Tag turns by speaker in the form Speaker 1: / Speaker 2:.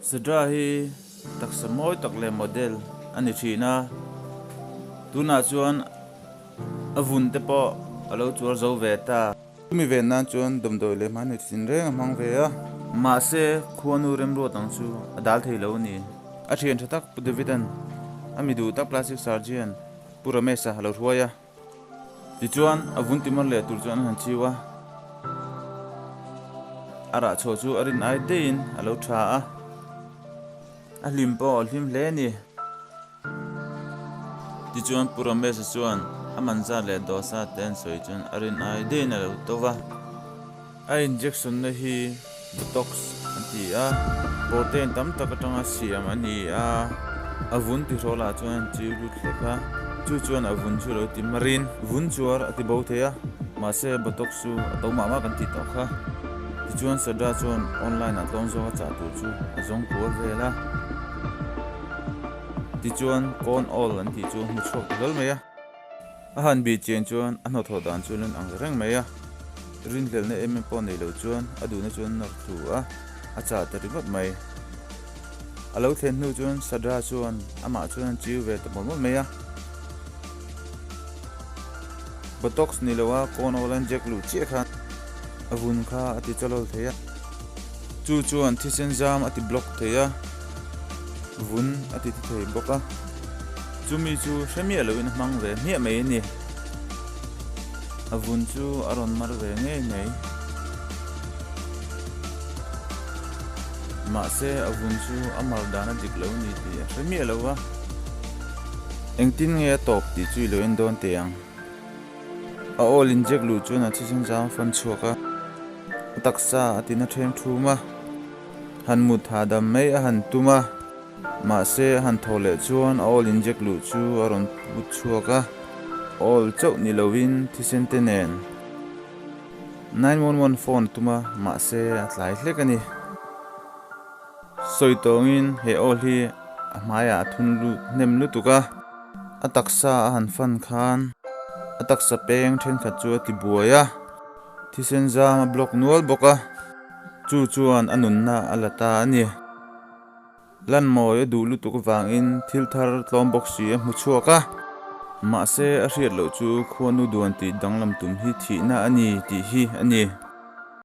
Speaker 1: Sadra hi taksa mawi tak leh model a ni thin a, tunah chuan a vun te pawh a lo chuar zo ve ta. Chumi ven nan chuan damdawi leh hmanhmeh chi tin reng a hmang ve a. Mahse, khuanu remruat ang chu a dal thei lo a ni. A thian tha tak Pu David-a'n a mi duh tak plastic surgeon Pu Ramesh-a a lo hruai a. Tichuan, a vun timar leh tur chuan an han chiu a. A rah chhuah chu a rin ai deihin a lo tha a. A hlim pawh a hlim hle a ni. Tichuan Pu Ramesh-a chuan a man zat leh dosa te an sawi chuan a rin ai deihin a lo to va. A injection na hi Botox an ti a, protein tam tak atanga siam a ni a, a vun tihrawlah ah chuan an chiu lut hlek a, chu chuan a vun chu a lo ti marin vun chuar a ti bo thei a, mahse Botox chu a to mah mah kan tih tawh kha. Tichuan Sadra chuan online ah tlawm zawk a chah tur chu a zawng kual vel a. Tichuan kawn awl an tih chu a hmu chhuak ta hlawl mai a. A han bih chian chuan a hnawthawh dan chu lan ang reng mai a. Rinhlelhna em em pawh nei lo chuan a duhna chuan nawr thlu a, a chah ta ringawt mai. A lo thlen hnu chuan Sadra chuan amah chuan an chiu ve ta mawlh mawlh mai a. Botox ni lo a kawn awl an jack luh chiah khan a vun kha a ti chawlawl thei a. Chu chuan thisen zam a ti block thei a. Vun a ti ti thei bawk a, chumi chu hre miah loin a hmang ve hmiah mai a ni. A vun chu a rawn mar ve ngei mai. Mahse a vun chu a mar dan a dik lo ni tih a hre miah lo va. Engtin nge a tawp tih chu i lo en dawn teh ang. A awl inject luh chuan a thisen zam a fan chhuak a, a taksa a tina ṭhem ṭhum a. Han mut hahdam mai a han tum a, mahse a han thaw leh chuan a awl inject luh chu a rawn put chhuak a, awl chauh ni lovin thisen te nen 911 phone a tum a, mahse a tlai hlek a ni. Sawi tawngin he awl hi a hmaiah a thun lut hnem lutuk a, a taksa a han fan khan a taksa peng thenkhat chu a ti buai a, thisen zam a block nual bawk a. Chu chuan a nunna a la ta a ni. Lanmawi a duh lutuk avangin thil thar tlawm bawk si a hmu chhuak a. Mahse a hriat loh chu khuanu duan tih danglam tum hi thihna a ni tih hi a ni.